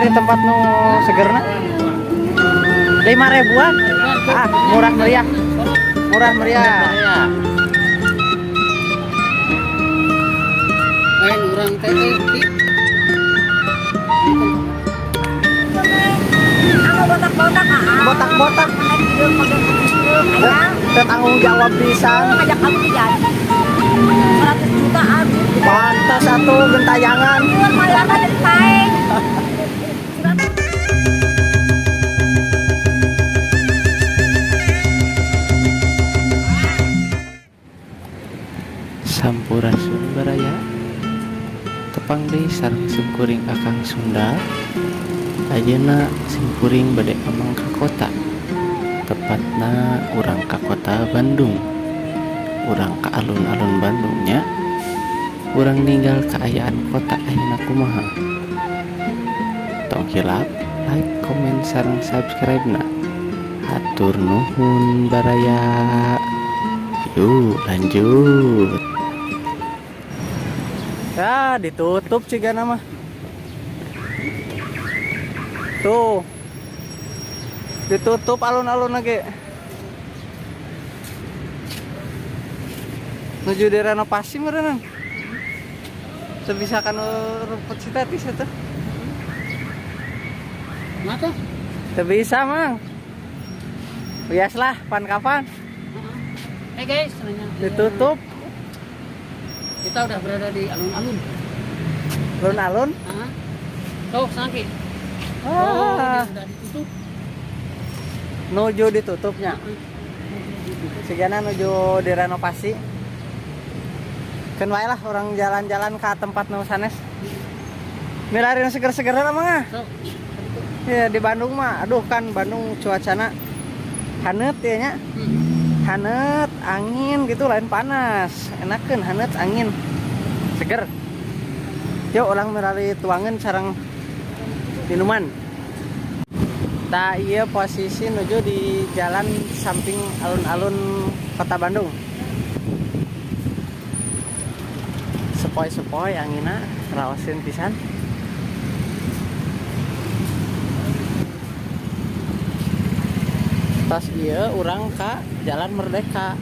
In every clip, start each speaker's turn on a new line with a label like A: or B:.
A: Milari tempat nu segerna. 5 ribuan. Ah, murah meriah. Murah meriah.
B: Lain urang teh teh ti.
C: Anu botak-botak ah.
A: Botak-botak.
C: Naik hideung pakai hideung ayang.
A: Teu tanggung jawab pisan.
C: Ngajak kamu tuh jadi 100 juta aduh.
A: Pantas atuh gentayangan.
C: Malah jadi paeng.
D: Sampurasun, baraya. Tepang deui sareng simkuring, Akang Sunda. Ayeuna simkuring bade ameng ka kota. Tepatna urang ka kota Bandung. Urang ka alun-alun Bandung nya. Urang ninggal kaayaan kota ayeuna kumaha. Tong hilap like, komen, sareng subscribe na. Hatur nuhun, baraya. Yuk, lanjut.
A: Ya, ditutup sih mah. Tuh. Ditutup alun-alun lagi. Nuju direnovasi meureunan. Sebisa kan rumput sintetis itu.
B: Mata?
A: Teu bisa, Mang. Bias lah, pan kapan?
B: Hey guys, nanya.
A: Ditutup.
B: Kita udah berada di alun-alun.
A: Alun-alun.
B: Hah? Tuh, sangki. Oh,
A: Ah,
B: ini udah ditutup.
A: Nuju ditutupnya. Sigana nuju direnovasi. Keun wae lah urang jalan-jalan ke tempat nu sanes. Milari nu seger-seger lah, Mang, ah.
B: So,
A: Ya di Bandung mah, aduh, kan Bandung cuacana haneut ya nya. Haneut, angin gitu, lain panas. Enakeun haneut angin. Seger. Yuk, urang milari tuangan sareng minuman. Tah, ieu posisi nuju di jalan samping alun-alun Kota Bandung. Sepoi-sepoi angina, raoseun pisan. Tos ieu urang ka Jalan Merdeka.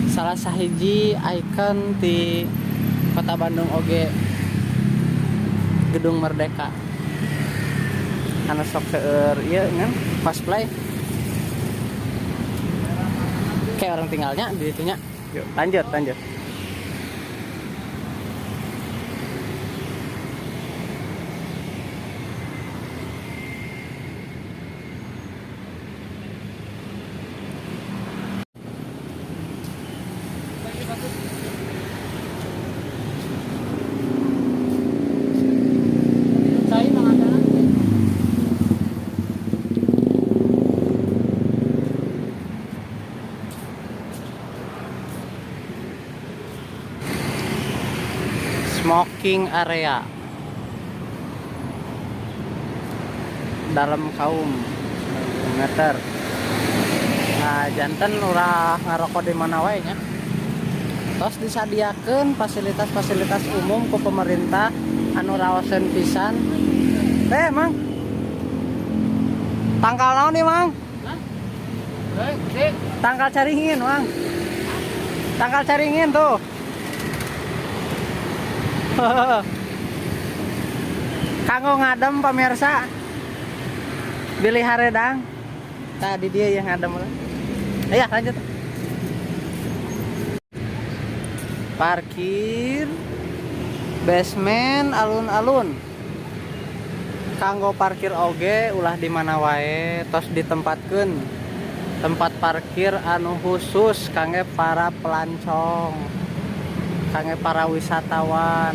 A: Salah sahiji ikon di Kota Bandung oge, Gedung Merdeka. Anu sok seueur ieu ngan cosplay. Kayak urang tinggalnya di itunya. Yuk, lanjut, lanjut.
B: Saya mengatakan.
A: Smoking area Dalem Kaum meter. Nah, janten ulah ngarokok di mana wae nya. Tos disadiakeun fasilitas-fasilitas umum ku pemerintah anu raoseun pisan. Eh, Mang, tangkal naon nih, Mang?
B: Hah? Eh, gede.
A: Tangkal caringin, Mang. Tangkal caringin tuh. Kanggo ngadem, pemirsa. Bilih hareudang. Tadi dia yang ngadem lah. Ayo lanjut. Parkir basement alun-alun. Kanggo parkir oge ulah di mana wae, tos ditempatkeun tempat parkir anu khusus kangge para pelancong, kangge para wisatawan.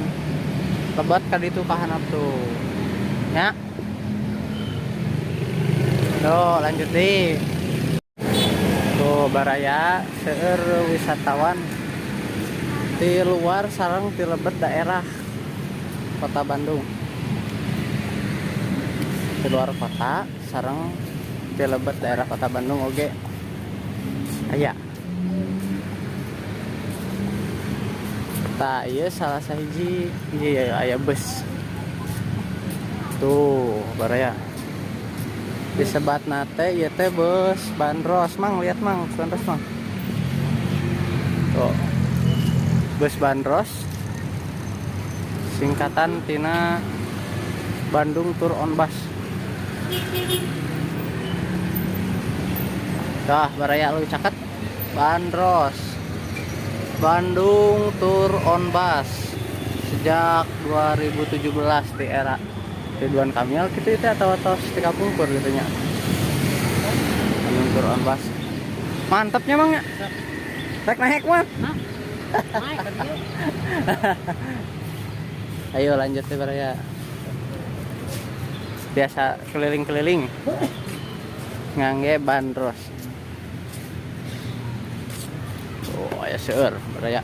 A: Lebet ka ditu, ka handap tuh ya. Tuh, lanjut deh. Tuh, baraya, seueur wisatawan di luar sareng di lebet daerah Kota Bandung. Di luar kota sareng di lebet daerah Kota Bandung oge aya. Tah, ieu salah sahiji, iya, aya bus. Tuh, baraya. Disebatna teh ieu teh bus Bandros, Mang, lihat Mang, Bandros Mang. Tuh. Bus Bandros. Singkatan tina Bandung Tour on Bus. Dah, baraya lu caket. Bandros. Bandung Tour on Bus sejak 2017 di era Ridwan Kamil gitu itu atau tos di kapungkur gitu nya. Bandung Tour on Bus. Mantapnya Mang ya. Rek naik mah.
B: Hah? Naik ka dieu.
A: Ayo lanjut deh baraya. Biasa keliling-keliling. Ngangge Bandros. Oh, aya seueur baraya.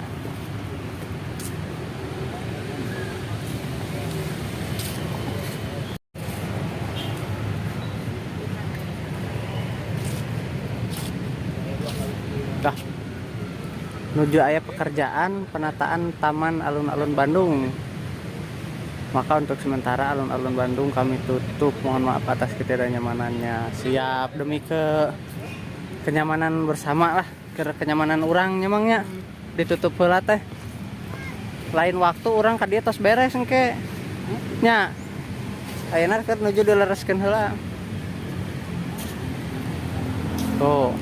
A: Dah. Nuju aya pekerjaan penataan Taman Alun-Alun Bandung. Maka untuk sementara alun-alun Bandung kami tutup. Mohon maaf atas ketidaknyamanannya. Siap, demi kenyamanan bersama lah, ke kenyamanan urang nya Mang nya. Ditutup heula teh. Lain waktu urang ka dieu tos beres engke. Nya. Ayeuna keur nuju dilereskeun heula. Tuh.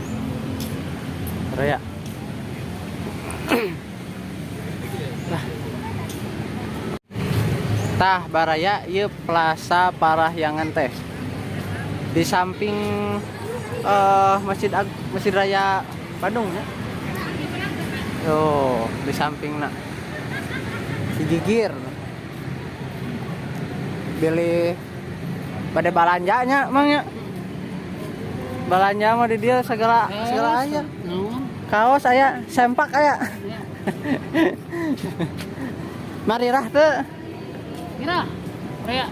A: Raya. Lah. Tah baraya ieu Plaza Parahyangan teh. Di samping Masjid Raya Bandung ya. Tuh, di sampingna. Si Gigir. Bilih pada balanjanya Mang ya. Balanja mah di dia segala segala aya.
B: Naon?
A: Kaos aya, sempak aya.
B: Ya.
A: Marirah teu.
B: Kira. Raya.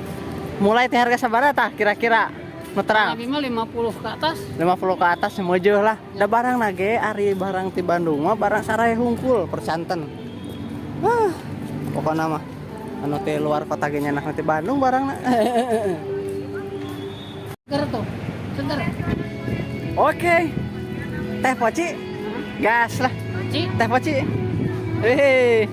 A: Mulai ti harga sabaraha tah kira-kira? Nu terang.
B: Abi mah 50 ke atas.
A: 50 ke atas semojoh lah. Da barang nage ari barang ti Bandung mah barang sarai hungkul percanten. Wah, pokokna mah anu ti luar kota ge nyandak ti Bandung barangna.
B: Seger tuh. Seger.
A: Oke. Teh poci. Gas lah.
B: Ci.
A: Teh poci. Hehe.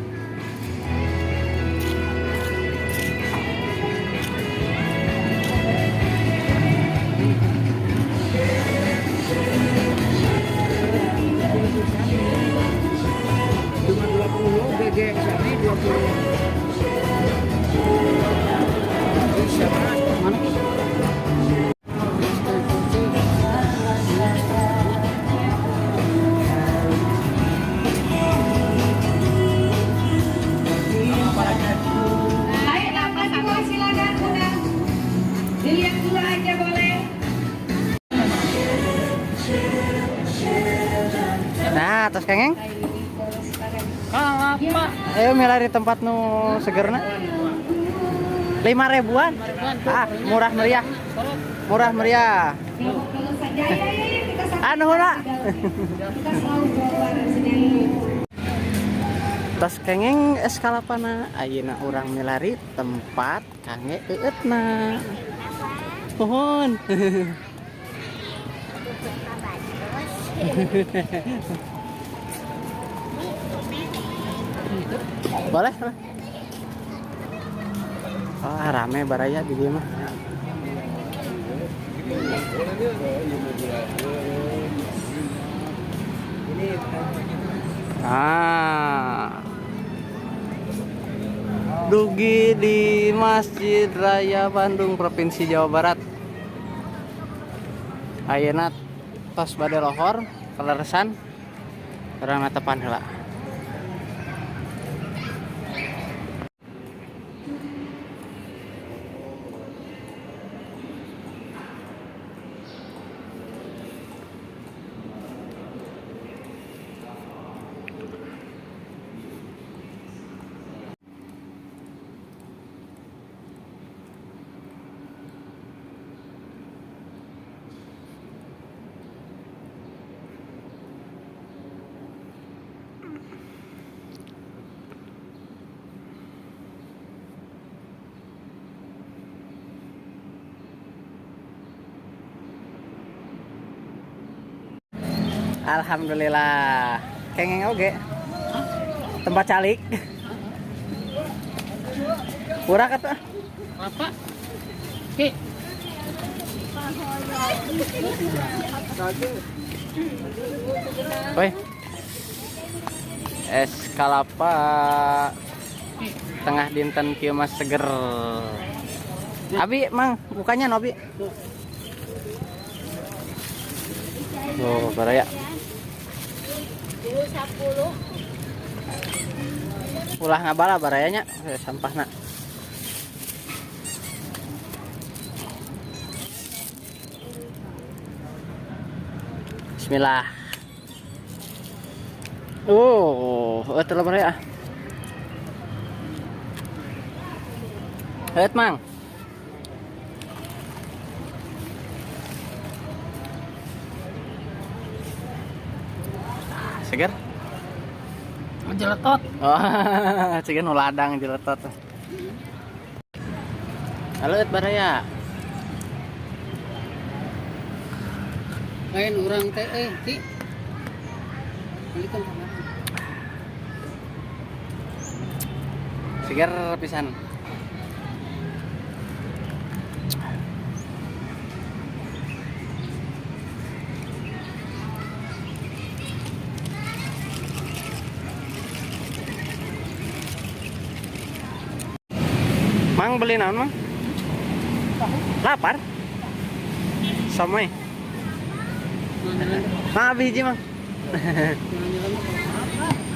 B: Cuma 20 BG sana 20. Bisa mana?
E: Ayo tambah semua silakan udah. Dilihat dulu aja boleh.
A: Nah, tos kengeng.
B: Kalapa.
A: Ayo milari tempat nu segerna. 5 ribuan. Ah, murah meriah. Murah meriah.
E: Kalau saja ya, ya, ya, kita satu.
A: Anu heula.
E: Kita selalu bawa sendiri.
A: Tos kengeng es kalapana ayeuna urang milari tempat kangge eueutna. Mohon. Boleh, boleh. Ah, rame baraya di dieu mah. Ah. Dugi di Masjid Raya Bandung Provinsi Jawa Barat. Ayeuna tos bade lohor kaleresan urang netepan heula. Alhamdulillah. Kenging oge. Tempat calik. Kurang kata.
B: Apa? Ki.
A: Woi. Es kalapa tengah dinten kieu mah seger. Abi, Mang, bukannya no, Abi. Oh, baraya. Ulah ngabala barayanya, sampahna. Bismillah. Oh, terlalu baraya. Het, Mang. Seger?
B: Jeletot.
A: Oh, seger nu ladang jeletot. Halo, et baraya.
B: Lain urang teh Ki. Balikan kamar.
A: Seger pisan. Mang beli naon, Mang? Lapar? Somai. Mang abi hiji, Mang.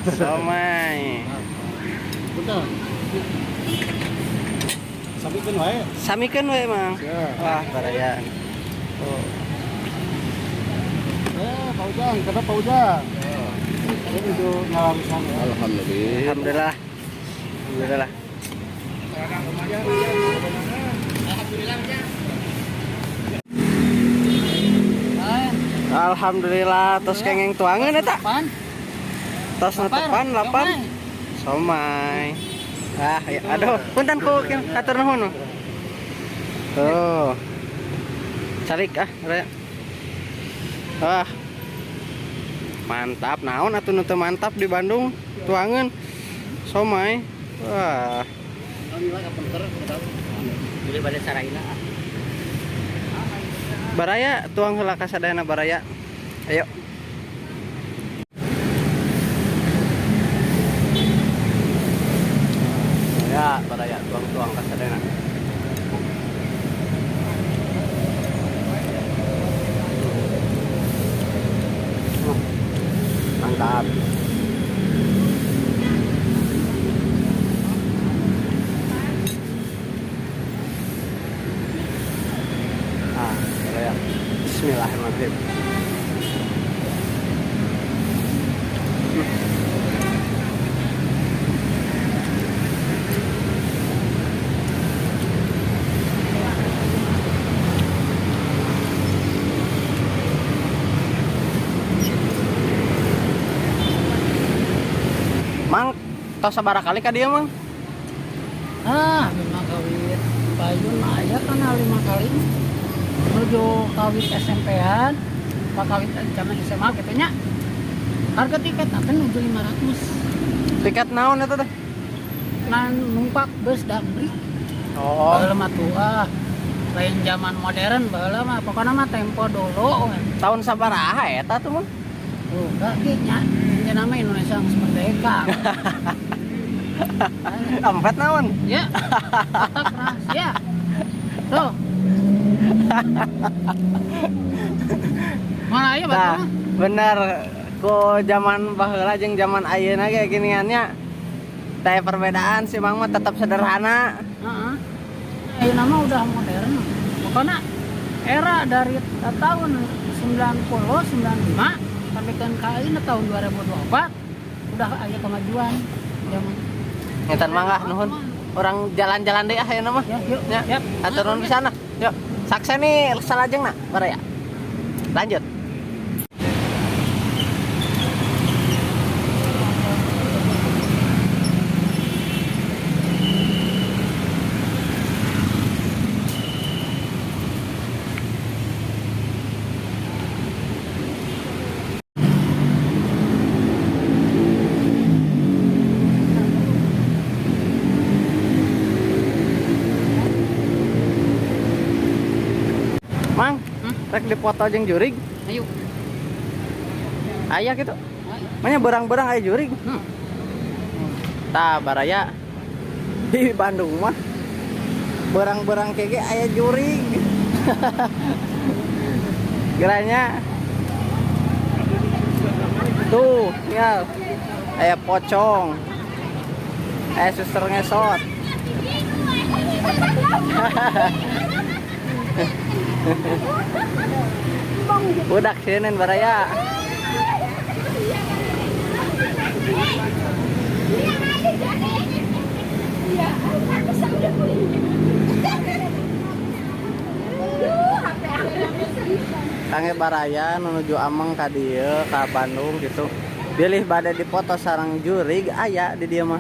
A: Somai.
B: Betul.
F: Samikeun wae.
A: Samikeun we, Mang.
F: Siap.
A: Wah, baraya. Oh.
F: Pak Ujang, kenapa Pak Ujang? Ini itu nyalarisan ya.
G: Alhamdulillah.
A: Alhamdulillah. Alhamdulillah. Alhamdulillah tos kenging tuangan eta.
B: Apaan?
A: Tos netepan lapan. Somai. Ah, ya, aduh, punten ku hatur nuhun. Tuh. Calik ah, raya. Ah. Mantap, naon atuh nu teu mantap di Bandung tuangan somai. Wah.
B: Jadi pada saraina.
A: Baraya tuang heula ka sadayana baraya. Ayo. Ya, baraya tuang-tuang ka sadayana. Mantap. Ah, baraya. Bismillahirrahmanirrahim. Mang, tos sabaraha kali ka dieu, Mang?
B: Ah, lima kawit. Payun aya kana 5 kali. Menuju kawit SMP-an, pak kawit zaman SMA gitu nya. Harga tiket apa menuju 500.
A: Tiket naon eta teh?
B: Ngan numpak bus Damri.
A: Oh.
B: Baheula mah tuh ah. Lain zaman modern baheula mah pokoknya mah tempo dulu we.
A: Tahun sabaraha eta tuh, Mang?
B: Oh, enggak ge nya. Nya nama Indonesia geus merdeka.
A: Dompet naon?
B: Ya. Otak rahasia. Tuh. Mana aya batu
A: Nah,
B: mah?
A: bener ku zaman baheula jeung zaman ayeuna ge giniannya. Teh perbedaan sih Mang mah tetap sederhana.
B: Heeh. Ayeuna mah udah modern. Pokoknya era dari tahun 90, 95 sampai ke ayeuna tahun 2024 udah aya kemajuan zaman.
A: Ngetan mangga nuhun. Orang jalan-jalan deh ah ayeuna mah.
B: Ya, yuk.
A: Ya.
B: Yap.
A: Hatur nuhun pisan ah. Yuk. Sakse nih salajengna, baraya. Lanjut. Rek dipoto jeung jurig.
B: Ayo.
A: Aya gitu.
B: Ayo.
A: Makanya berang-berang aya jurig. Tah baraya di Bandung mah berang-berang kege aya jurig. Geranya tuh, tinggal aya pocong. Aya suster ngesot. Budak sieun baraya. Kangge baraya menuju ameng ka dieu ka Bandung gitu. Bilih bade dipoto sareng jurig aya di dieu mah.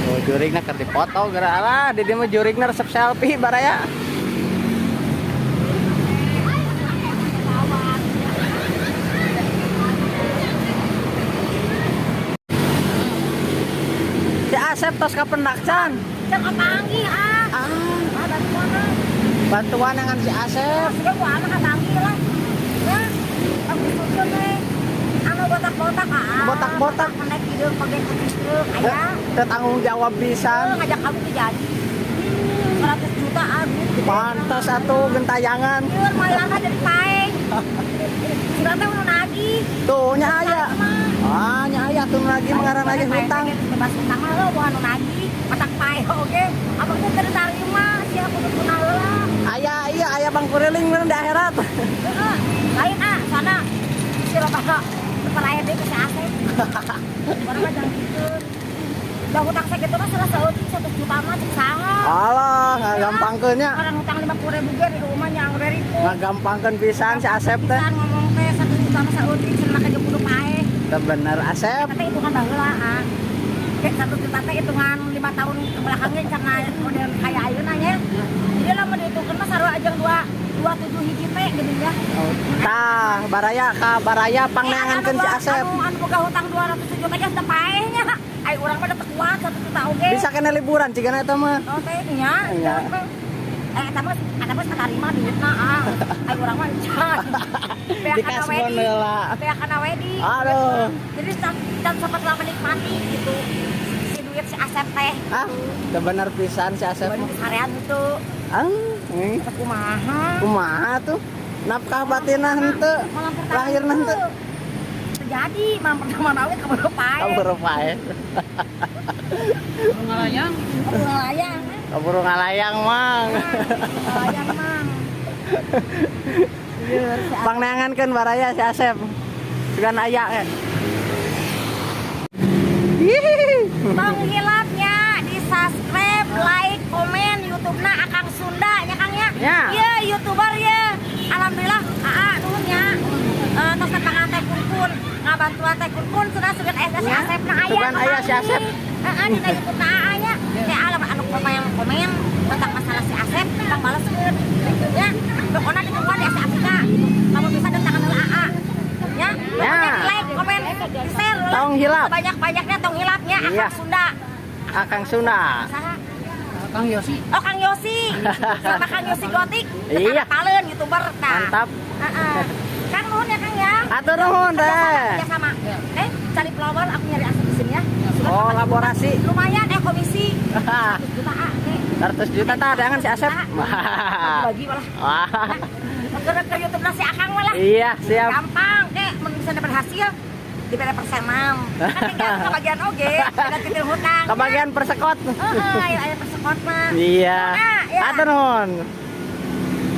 A: Oh, jurigna keur dipoto geura alah di dieu mah jurigna resep selfie baraya. Si Asep tos kapendak can.
C: Can kapanggih ah.
A: Ah,
C: Ah, bantuan ah.
A: bantuan dengan si Asep.
C: Sudah gua anak kapanggih lah. Ya, aku susun we. Anu botak-botak ah.
A: Botak-botak.
C: Menek hideung bagian hideung aya.
A: Teu tanggung jawab pisan.
C: Ngajak kamu tuh jadi. 100 juta ah duit gede.
A: Pantas atuh gentayangan.
C: Ieu mailana jadi paeng. Sudah teh nu nagih.
A: Tuh nya aya. Ah, nya aya tuh lagi mengarang lagi hutang.
C: Bebas hutang mah lo bukan nu nagih. Matak paeh oge. Abang teh teu tarima sia kudu punah heula.
A: Aya iya aya Bang Kuriling meureun di akhirat.
C: Heeh. Lain ah sana si loba peraya deui ke si Asep. Orang mah jangan gitu. Da hutang sakitu mah salah saeutik 100 juta mah cek saha.
A: Alah, ngagampangkeun nya.
C: Orang hutang 50.000 ge di rumah nya anggur ribu.
A: Ngagampangkeun pisan si Asep teh.
C: Pisan ngomong teh 1 juta mah saeutik cenah ka kudu paeh.
A: Teu bener Asep.
C: Tapi hitungan baheula ah. Kayak 1 juta teh hitungan 5 tahun ke belakangnya karena model kaya ayeuna nya. Jadi lamun dihitungkeun mah sarua ajeng 2 27 hiji teh geuning ya.
A: Tah, baraya ka baraya pangneangankeun si Asep.
C: Anu boga hutang 200 juta ge teu paeh nya. Ai urang mah teu kuat 1 juta oge.
A: Bisa kena liburan cigana eta mah.
C: Oh teh nya.
A: Nya.
C: Eta mah eta mah katarima duitna ah. Ai urang mah encan.
A: Di kasbon heula.
C: Beak kana wedi.
A: Aduh.
C: Jadi dan sempat lah menikmati gitu si duit si Asep teh.
A: Ah, teu bener pisan si Asep mah.
C: Sarean itu.
A: Ah,
C: Kumaha?
A: Kumaha tuh? Nafkah batinna henteu.
C: Malam pertama
A: Lahirna henteu.
C: Terjadi malam pertama nawe kaburu pae.
A: Kaburu pae.
B: Kaburu ngalayang.
C: Kaburu ngalayang.
A: Kaburu ngalayang, Mang.
C: Ngalayang, Mang.
A: Pangneangankeun baraya si Asep. Sugan aya ke.
C: Tong hilapnya di subscribe, like, komen YouTube-na Akang Sunda nya Kang ya.
A: Ya.
C: Iya, YouTuber ya. Alhamdulillah, aa nuhun nya. Tos tepangan teh kun-kun, ngabantuan teh kun-kun sudah sugan aya si
A: Ya.
C: Asep na aya.
A: Sugan aya si Asep.
C: Heeh, dina YouTube na aa nya. Teh alam anu komen komen tentang masalah si Asep, tentang baleskeun. Ya, pokoknya ditungguan di Asep Afrika. Kamu bisa datangan heula aa. Ya, pokoknya di like, komen, di share.
A: Tong hilap.
C: Banyak-banyaknya tong hilapnya Akang
A: Iya.
C: Sunda.
A: Akang Sunda.
C: Saha?
B: Kang Yosi.
C: Oh, Kang Yosi. Sama Kang Yosi Gotik.
A: Iya.
C: Paleun YouTuber tah.
A: Mantap.
C: Heeh. Kang nuhun ya Kang ya.
A: Atur nuhun teh.
C: Kerja sama. Cari flower aku nyari Asep di sini ya. Sudah
A: Kolaborasi.
C: Lumayan komisi. 100 juta ah.
A: 100 juta tah jangan si Asep.
C: Bagi malah.
A: Wah.
C: Ke YouTube si Akang malah.
A: Iya, siap.
C: Gampang, kek mun misalnya berhasil diberi persenan. Kan tinggal kebagian oge, ada titil hutang.
A: Kebagian persekot.
C: Heeh, ayo ayo persekot mah.
A: Iya.
C: Nah, ya.
A: Atur nuhun.